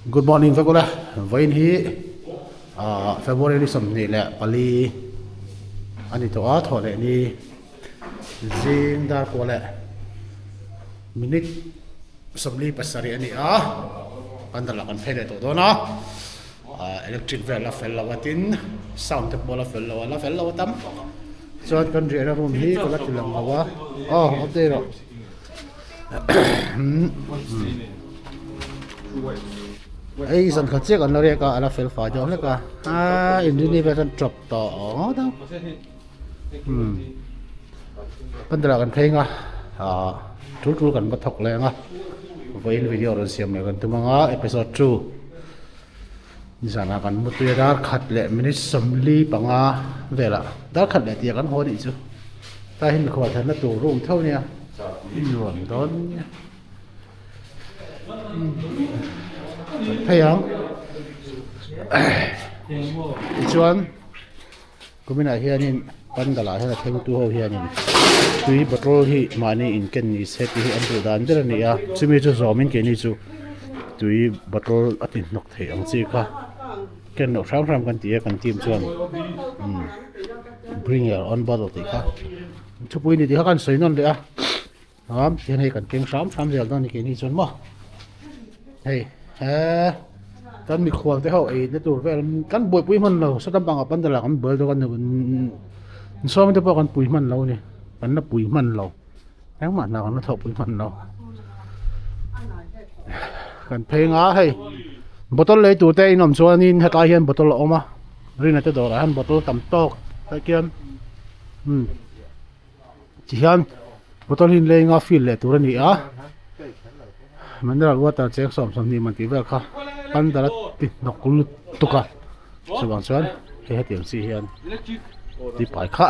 Good morning vek ula vawiin hi ah February ni 24 a ni tawh a thawh leh ni zing dar kuah leh minute 47 a ni a pandal ah kan phei leh tawh dawn a ah electric vel a fel lo a tin sound te pawh a la fel lo a la fel lo a tam chuan kan riahna room hi ka la ti lang lo a aw update rawh. Hei zan khat chiah kan la riak a a la fel fai deuh hlek a aa inrini vel chuan tawp tawh ngawt ang umm pandal ah kan thleng a ah tul tul kan va thawk leng a vawiin video rawn siam leh kan tum ang a episode two nizanah kan mu tui a dar khat leh minute 45 velah dar khat leh tih ah kan haw anih chu. Tlai hi mikhual thenna tur room tho nia nuam dawn nia kan phei ang tichuan kuminah hianin pandal ah hian a thlengtu ho hianin tui bottle hi mahni in ken ni se tih hi an duh dan ber a ni a chumi chu zawmin keini chu tui bottle a ti hnawk theih ang chi kha ken loh hram hram kan ti a kan team chuan umm. Bring your own bottle tih kha thupui ni tih kha kan sawi nawn leh a am tihian hei kan keng hram hram zel dawn a ni keini chuan maw hei he kan mikhual te ho ei na tur vel kan buaipui hman lo saw lampang ah pandal ah kan buai dawn a ni sawm te pawh kan pui hman lo a ni kan la pui hman lo engmah hna kan la thawhpui hman lo kan phei nga hei bottle lei tur te in awm chuanin hetlai hian bottle a awm a rina te dawrah hian bottle tam tawk tah khian umm tihian bottle hi lei nga fill leh tur a ni a mineral water cheng 20 man tih vel kha pandal a ti hnawk lutuk a chuvang chuan hei hetiang chi hian ti pai kha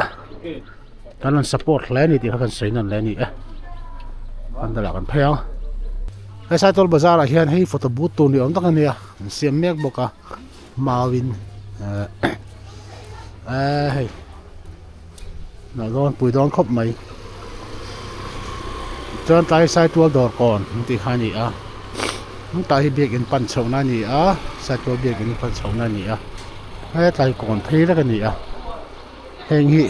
kan rawn support hle a ni tih kha kan sawi nawn leh a ni e pandal ah kan phei ang he saitual bazar ah hian hei photo booth tur ni awm tak a nia an siam mek bawk a mauin eh eh hei hnah dawn pui dawn khawp mai chuan tlai saitual dawr kawn an tih kha a ni a tlai hi biakin pan chhohna a ni a saitual biakin pan chhohna a ni a hetlai kawn phei vek a ni a heng hi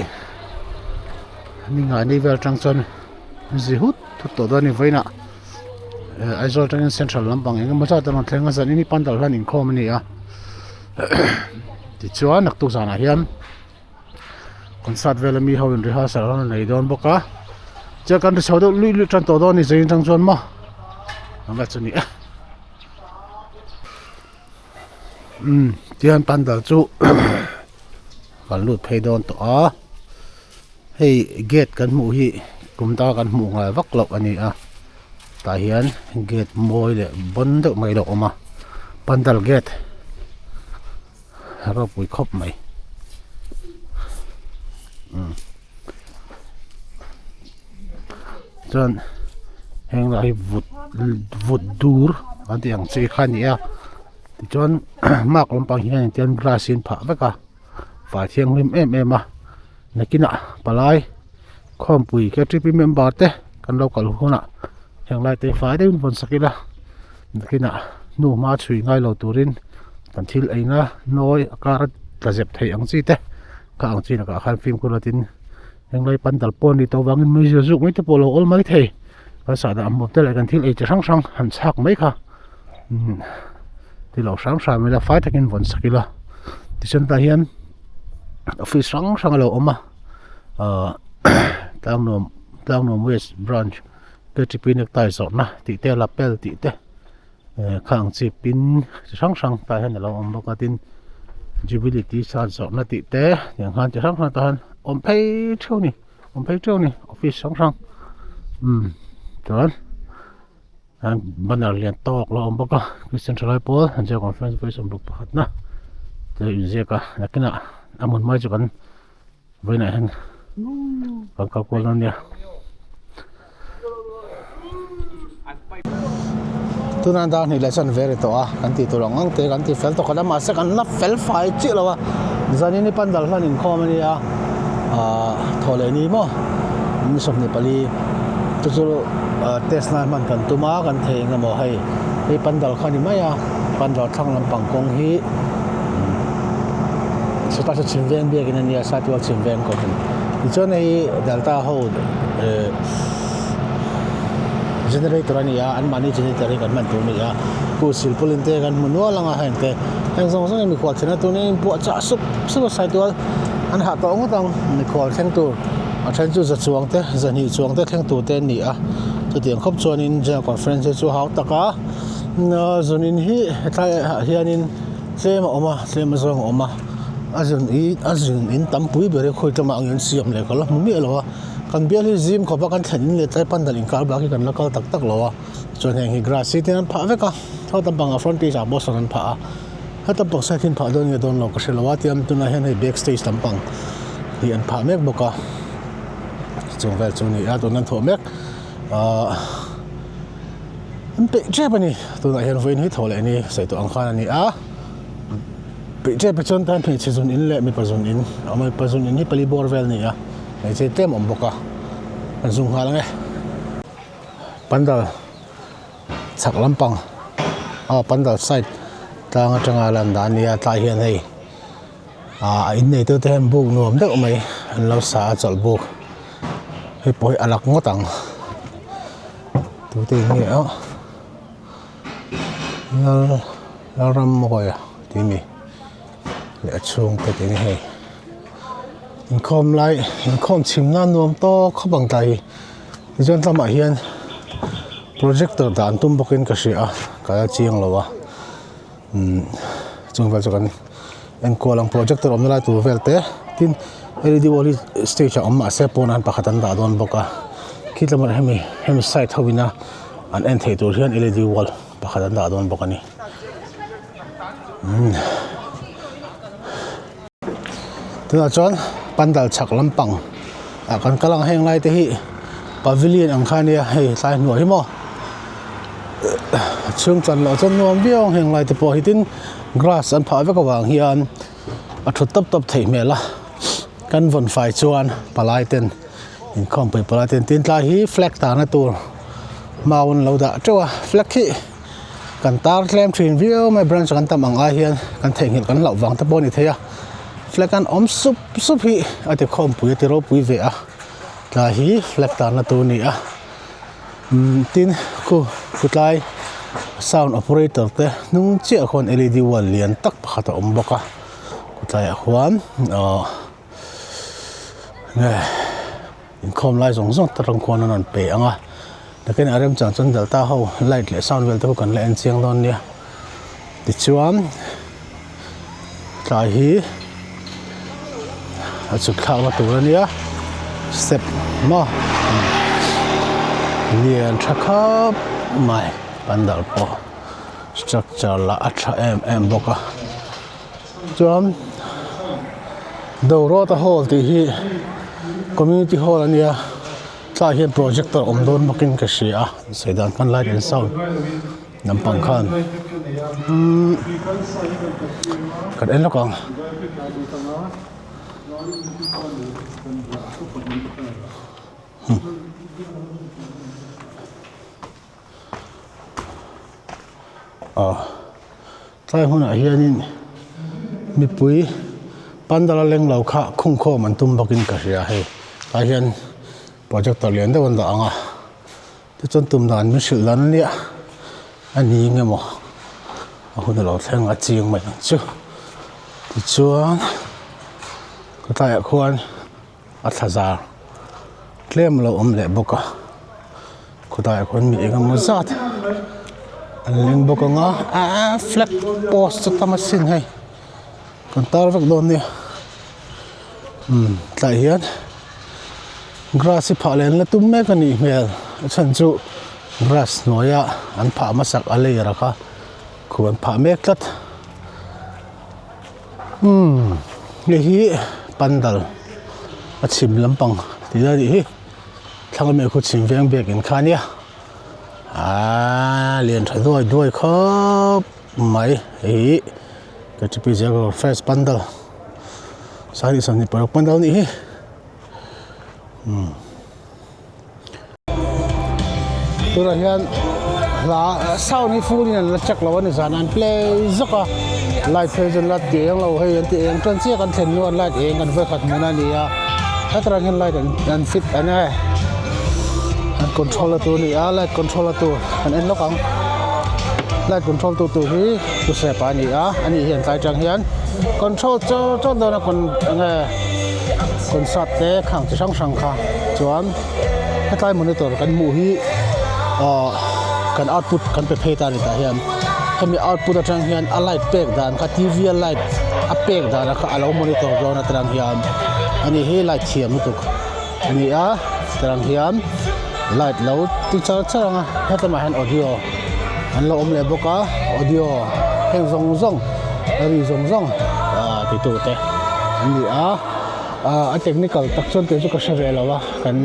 ni ngai vel atang chuan zi hut hut tawh dawn a ni vawiinah Aizawl atangin central lampang eng emaw zat a rawn thleng a zanin hi pandal hian inkhawm a ni a tichuan naktuk zanah hian concert vel ami ho in rehearsal an nei dawn bawk a chuan kan ri chho deuh luih luih tan tawh dawn a ni zanin atang chuan maw ang vel chu a ni e umm tihian pandal chu kan lut phei dawn tawh a hei gate kan hmuh hi kum danga kan hmuh ngai vak loh a ni a tah hian gate mawi leh bawn deuh mai a lo awm a pandal gate. Ropui khawp mai umm chuan heng lah hi vut vut dur an tih ang chi kha a ni a tichuan mark lampang hian tian grass hi an phah vek a fai thianghlim em em a nakinah palai khawmpui K T P member te kan lo kal hunah heng lai te hi fai deuhin vawn sak ila. Nakinah hnu hma chhui ngai lo turin kan thil eina nawi a kar a tla zep theih ang chi te kha ang chi lakah khan fimkhur latin henglai pandal pawh a ni tawh vangin meizial zuk mai te pawh a lo awl mai thei kan sahdah hmuh te leh kan thil ei chi hrang hrang han chhak mai kha umm ti lo hram hram ila fai takin vawn sak ila tichuan tah hian office hrang hrang a lo awm a ahh tlangnuam tlangnuam west branch. K T P necktie zawrhna tih te lapel tih te eh kha ang chi pin chi hrang hrang tah hian alo awm bawk a tin jubilee t shirt zawrhna tih te tiang khan chi hrang hrang tah hian awm phei theuh a ni awm phei theuh a ni office hrang hrang umm chuan banner lian tawk lo awm bawk a christian thalai pawl an ziak conference vawi 21 na te inziak a nakinah a hmun mai chu kan. Vawiinah hian kan kal kual dawn nia. Tunah dar hnih leh chuan ve ri tawh a kan tih tur ang ang te kan ti fel tawh khat a mahse kan la fel fai chiah lo a zanin hi pandal hlan inkhawm a nia ahh thawh leh ni maw ni 24 chu chu test nan hman kan tum a kan thei eng emaw hei. Hei pandal kha a ni mai a, pandal thlang lampang kawng hi sawtah saw chhim veng biakin a nia Saitual chhim veng kawng a ni. Tichuan hei Delta ho eh generator a ni a, anmahni generator hi kan hman tur a ni a, khu silpaulin te kan hmu nual ang a heng te heng zawng zawng hi mikhual thlenna tur nen a inpuah chah sup sup a Saitual an hah tawh ngawt ang mikhual thleng tur a then chu za chuang te zahnih chuang te thleng tur te an ni a chutiang khawp chuanin general conference hi chu hau tak a zunin hi hetlai ah hianin tlem a awm a tlem a zawng a awm a a zun hi a zun in tam pui ber hi khawi tlama ang in siam leh ka la hmu miah lo a kan bial hi zim khawp a kan thlen in leh tlai pandal inkar bak hi kan la kal tak tak lo a chuan heng hi grass hi te an phah vek a tho tam pangah front page ah pawh sawn an phah a. Heta pawh side hian phah dawn nge dawn lo ka hre lo a tiang tunah hian hei back stage lampang hi an phah mek bawk a chung vel chu a ni a tuna an thawh mek ahh an peih tep a ni tunah hian vawiin hi thawh leh ni sawi tawh ang khan a ni a peih tep ah chuan tan hmeichhe zun in leh mipa zun in a awm a mipa zun in hi pali bawr vel a ni a hmeichhe tlem a awm bawk a an zum nghal ang e pandal. Chhak lampang aw pandal side tlang atanga lan dan a nia tlai hian hei ah a innei tu te hian buk nuam deuh mai an lo sa a chawlh buk hei pawh hi a lak ngawt ang tute in nge aw lal Lalrammawia tih a ni leh a chhungte tih a ni hei inkhawm lai inkhawm chhim nan nuam tawk khawp ang tlai hi. Tichuan tlamah hian projector dah an tum bawkin ka hria a ka la chiang lo a umm chung vel chu kan enkual ang projector awmna lai tur vel te tin led wall hi stage ah awm mahse pawnah hian pakhat an dah dawn bawk a khi tlamah hemi hemi side ho ina an en theih tur hian led wall pakhat an dah dawn bawk a ni umm. Tunah chuan pandal chhak lampang ah kan kal ang heng lai te hi pavilion ang kha ania hei tlai hnuai hi maw a chhung chan loh chuan nuam viau ang heng lai te pawh hi tin grass an phah vek avang hian a thut tawp tawp theih hmel a kan vawn fai chuan palai ten inkhawmpui palai ten tin tlai hi flag tahna tur mau an lo dah teuh a flag hi. Kan tar tlem thin viau mai branch kan tam ang ai hian kan theihnghilh kan hlauh vang te pawh a ni thei a flag an awm sup sup hi a ti khawmpui a ti ropui ve a tlai hi flag tarna tur a ni a umm tin khu khutlai sound operator te hnung chiah khuan L E D wall lian tak pakhat a awm bawk a khutlaiah khuan ahh nge. Inkhawm lai zawng zawng te rawng khuan an rawn pe ang a takin a remchang chuan delta ho light leh sound vel te pawh kan la en chiang dawn nia tichuan tlai hi a chhuk thlakna tur a nia step maw lian tha khawp mai pandal pawh structure lah a tha em em bawk a. Chuan Dorota hall tih hi community hall a nia tlaiah hian projector awm dawn bawkin ka hria a sawi dan khan light and sound lampang khan umm kan en lawk ang. Aw tlai hunah hianin mipui pandal a leng lo kha khungkhawm an tum bawkin ka hria hei tlai hian projector lian deuh an dah ang a tichuan tum dan min hrilh dan ania a ni eng emaw a hun alo thleng a chiang mai ang chu tichuan tlaiah khuan. A thla zar tlem a lo awm leh bawk a khawtlaiah khuan mi eng emaw zat an leng bawk ang a aaa flag post chu tam asin hei kan tar vek dawn nia umm tlaiah hian grass hi phah leh an la tum mek a nih hmel a chhan chu grass hnuaia an phah hmasak a layer a kha khu an phah mek tlat. Umm hei hi pandal a chhim lampang tih lai anih hi thlang ami khu chhim veng biakin kha ania aaa lian tha duai duai khawp mai hei hi K T P Jaguar first pandal 26 pandal anih hi umm. Tunah hian. Hla sound hi full in an la check lo a ni zan an play zawk a light phei chu an la ti eng lo hei an ti eng tan chiah kan thlen hnuah light eng kan vawikhat hmuhna a ni a hetlai hian light an an fit an e an control na tur a ni a light control na tur kan en lawk ang light control tu tur hi pu sepa a ni a ani hian tlai tang hian control char char dawn a con enge concert te khang chi hrang hrang kha chuan. Hetlai monitor kan hmuh hi ahh kan output kan pe phei ta a ni tah hian hemi output atang hian a light pek dan kha t v a light a pek dan kha alo monitor dawn atang hian ani hi light thiam lutuk a ni a tiang hian light lo ti char char ang a hetlaiah hian audio an lo awm leh bawk a audio heng zawng zawng a ri zawng zawng ahh ti tu te an ni a. Ahh a technical tak chuan kei chu ka hre ve lo a kan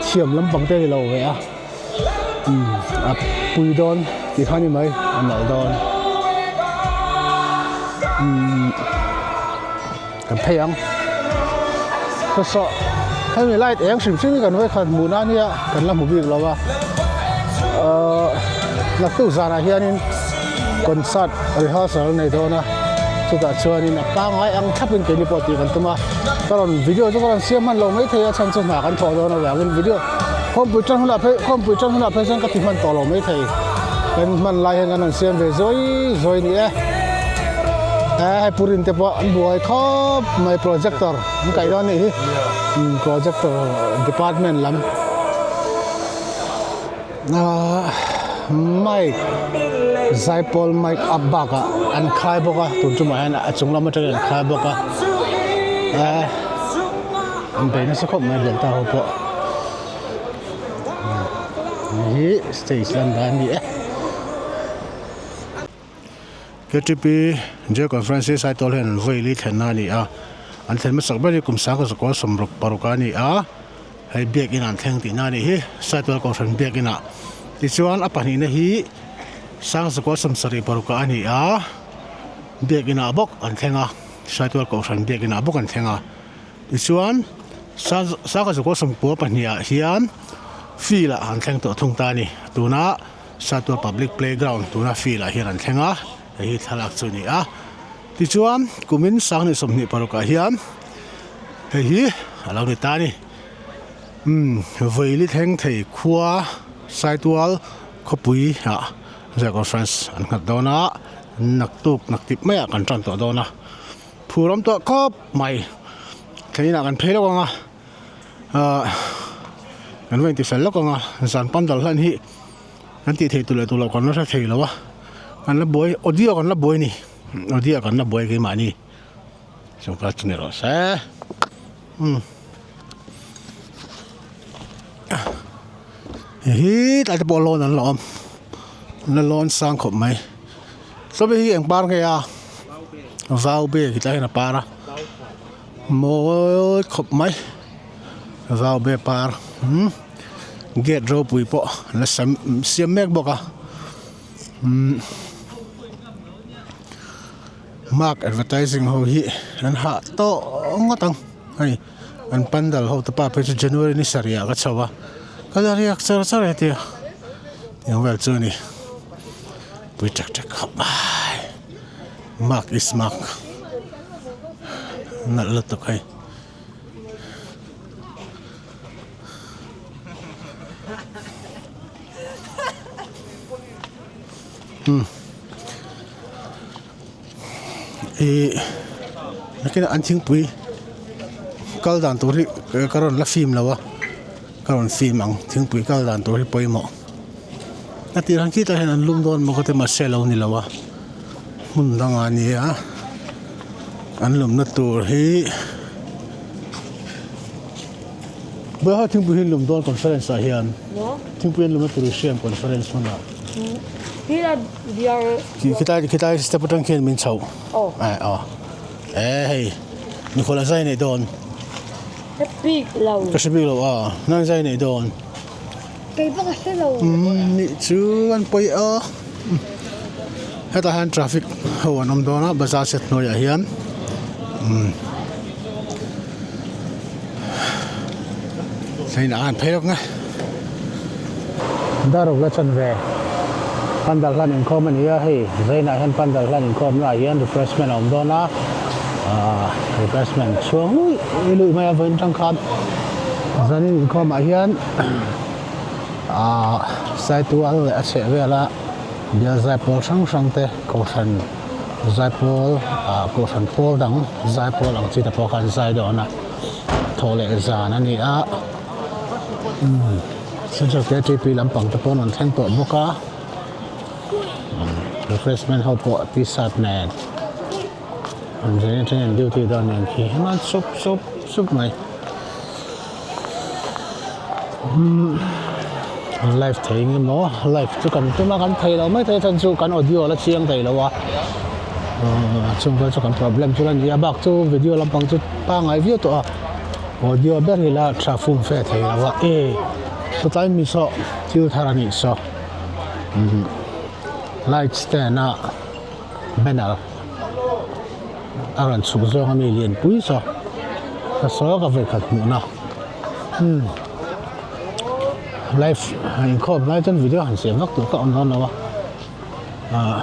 thiam lampang te a ni lo ve a umm a pui dawn tih kha a ni mai a nalh dawn umm kan phei ang hawsawh hemi light eng hrim hrim hi kan vawikhat hmuh na ania kan la hmu bik lo a ahh naktuk zanah hianin concert rehearsal an nei dawn a chutah chuanin a pangngai ang thlapin keini pawh tih kan tum a ka rawn video chu ka rawn siam hman lo maithei a chhan chu hna kan thawh dawn avangin video khawmpui tan hunah phei khawmpui tan hunah phei chuan ka ti hman tawh lo maithei kan hman lai hian kan rawn siam ve zawi zawi ni e eh hei purin te pawh an buai khawp mai projector an kaih dawn a nih hi projector department lam. Ahh mic zaipawl mic up bakah an khai bawk a tun tumah hian a chung lam atangin an khai bawk a eh an bei nasa khawp mai delta ho pawh hei hi stage lan dan a ni e. Ktp J Conference hi Saitual hian an vawi li thlenna a ni a, an thlen hmasak ber hi kum sangkhat zakua sawmruk paruk a ni a, hei biakin an thleng tihna a nih hi Saitual Kohhran biakinah. Tichuan a pahnihna hi sangzakua sawmsarih parukah a ni a, biakinah bawk an thleng a, Saitual Kohhran biakinah bawk an thleng a. Tichuan sangkhat zakua sawmkua pahnihah hian field ah an thleng tawh thung ta a ni. Tuna Saitual Public Playground tuna field ah hian an thleng a, hei hi thlalak chu a ni a. Tichuan kumin sanghnih 25 ah hian hei hi a lo ni ta a ni. Umm vawi thleng thei khua Saitual khawpui ah Zai Conference an nghat dawn a, naktuk naktip maiah kan tan tawh dawn a. Phur awm tawh khawp mai thlenin ah kan phei lawk ang a ahh kan va intifel lawk ang a zan pandal hlan hi kan tih theih tur leh tur loh kan la hre thei lo a kan la buai audio kan la buai a ni audio kan la buai keimahni sawrkar chu ni rawh se umm hei hi tlai te pawh lawn an la awm an la lawn sang khawp mai sawi hi eng par nge a vau bag tlai hian a par a mawi khawp mai vau bag par umm gate ropui pawh la sam siam mek bawk a umm mark advertising ho hi an hah tawh ngawt ang hei an pandal ho te pa phei chu january ni sarih ah ka chho a ka la riak char char hetia tiang vel chu a ni pui ṭek ṭek khawp mai mark is mark nalh lutuk hei. Ihh nakinah an thingpui kal dan tur hi ka rawn la fim lo a ka rawn fim ang thingpui kal dan tur hi pawimawh a tirah khi tah hian an lum dawn maw ka ti mahse a lo ni lo a hmun dangah a ni a an lumna tur hi Bawiha thingpui hi an lum dawn conference ah hian thingpui an lumna tur hi hriam conference hmunah. Khilai khilai step atang khian min chhoh eh aw eh hei mikhual a zai nei dawn ka hre bik lo a nang zai nei dawn umm nih chu an pawi a hetah hian traffic ho an awm dawn a bazar set hnuaiah hian umm Hei ah an phei lawk nge. Daruk la chan ve. Pandal hlan inkhawm a ni a, hei Zainah hian pandal hlan inkhawmna ah hian refreshment a awm dawn a, aah refreshment chhuang luih luih mai a vawiin atang khan zanin inkhawm ah hian aah Saitual leh a chheh vela bial zaipawl hrang hrang te kohhran zaipawl ah kohhran pawl dang zaipawl ang chi te pawh khan zai dawn a thawh leh zan a ni a umm Central K_T_P lampang te pawh an rawn thleng tawh bawk a refreshment ho pawh t-shirt nen an zir atangin an duty dawn nen khi hian sup sup sup mai umm live thei eng emaw live chu kan tum a kan thei lo mai thei a chhan chu kan audio la chiang thei lo a ahh chung vel chu kan problem chu la ni a bak chu video lampang chu pangngai viau tawh a audio ber hi la tha fum fe thei lo a e chutlai mi saw thil thar a nih saw umm light stand a banner a rawn chhuk zawng a mi lianpui saw ka saw ka vawikhat hmuhna umm live inkhawm lai chuan video han siam vak tur ka awm dawn lo a ahh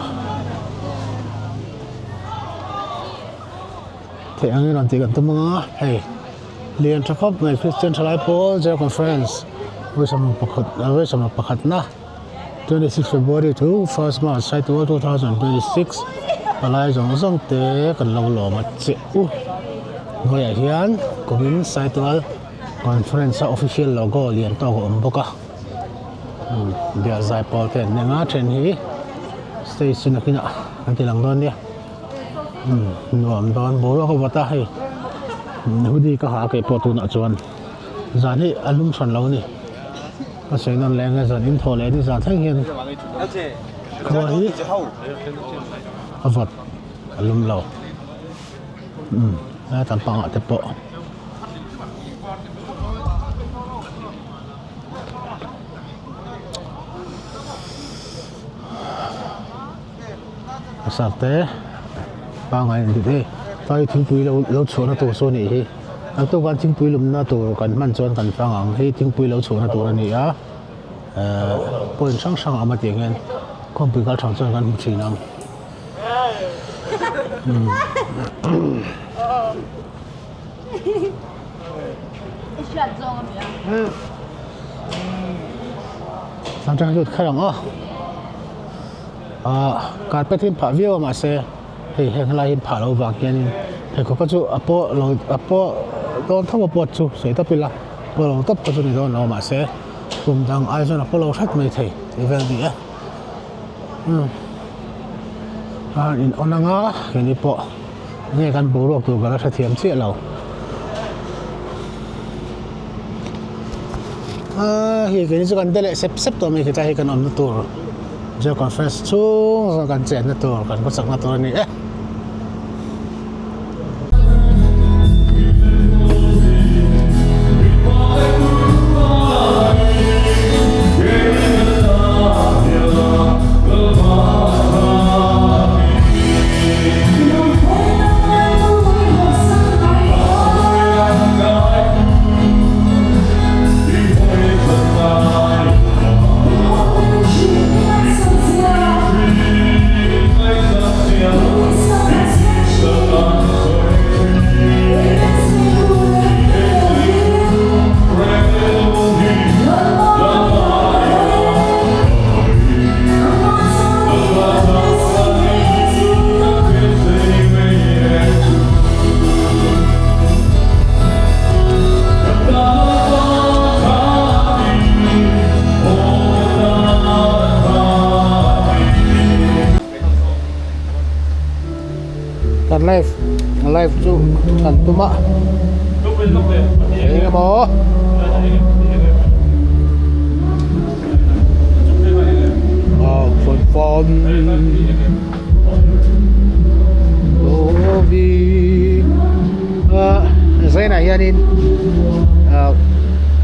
theih angin rawn tih kan tum ang a hei lian tha khawp mai Christian thalai pawl General Conference vawi pakhatna. 26 February to 1st March Saitual 2026 palai zawng zawng te kan lo lawm a che u hnuaiah hian kumin Saitual Conference a official logo lian tawk a awm bawk a umm bial zai pawl te an eng a then hi stage chu nakinah an ti lang dawn nia umm nuam dawn boruak a vawt a hei hoodie ka ha a keipawh tunah chuan zan hi a lum hran lo a ni. Ka sawi nawn leh anga zan in thawh leh ni zan thleng hian khua hi a vawt a lum lo umm a tam pangah te pawh a sap te pangngai an dik e tlai thingpui lo lo chhuahna tur chu a nih hi an tukah thingpui lumna tur kan hman chuan kan hmang ang hei thingpui lo chhuahna tur a ni a ehh point hrang hrang a awm a tih ang hian khawmpui kal thang chuan kan hmu thin ang umm. Atang lut kher ang aw ah carpet hi an phah viau a mahse hei heng helai hi an phah loh vang hianin pheikhawk kha chu a pawh lo a pawh dawn tho a pawt chu sawi tawp ila pawh lo tawp kha chu ni dawn lo a mahse kum dang ai chuan a pawh lo hret mai thei tih vel a ni e umm a in on anga keini pawh nge kan boruak tur ka la hrethiam chiah lo. Aaa hei keini chu kan be leh sep sep tawh mai khi tlai hi kan awmna tur General Conference chhung zawng kan chenna tur kan khawchakna tur a ni e. Kan live live chu kan tum a eng emaw aw phone phone ah zainah hianin ah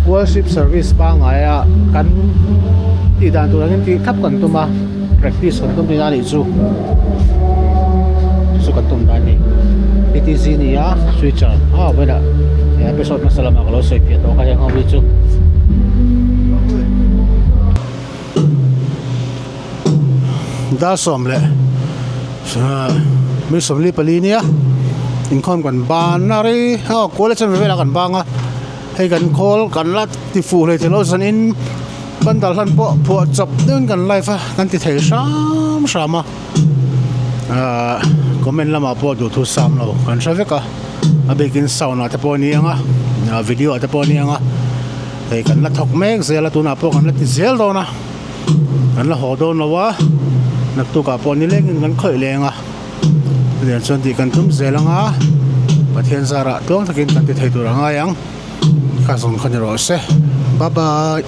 worship service pangngaia kan tih dan tur angin tih thlap kan tum a practice kan tum tihna a nih chu chu kan tum dan a ni P T C ni a switcher a vawiinah episode hmasa lamah ka lo sawi piah tawh kha heng ho hi chu. Dar sawm leh mi 44 nia inkhawm kan ban a rei aw kual a chanve velah kan bang a hei kan khawl kan la ti fuh hlei thei lo zanin bundle hlan pawh phuah chawp deuhin kan live a kan ti thei hram hram a ahh comment lamah pawh duhthu sam lo kan hre vek a a bikin sound ah te pawh a ni ang a video ah te pawh a ni ang a hei kan la thawk mek zel a tunah pawh kan la ti zel dawn a. Kan la haw dawn lo a, naktukah pawh nilengin kan khawih leng a, chutiang chuan tih kan tum zel ang a, Pathian zarah tluang takin kan ti thei tur a ngai ang, ka zawng kha ni rawh se, bye bye.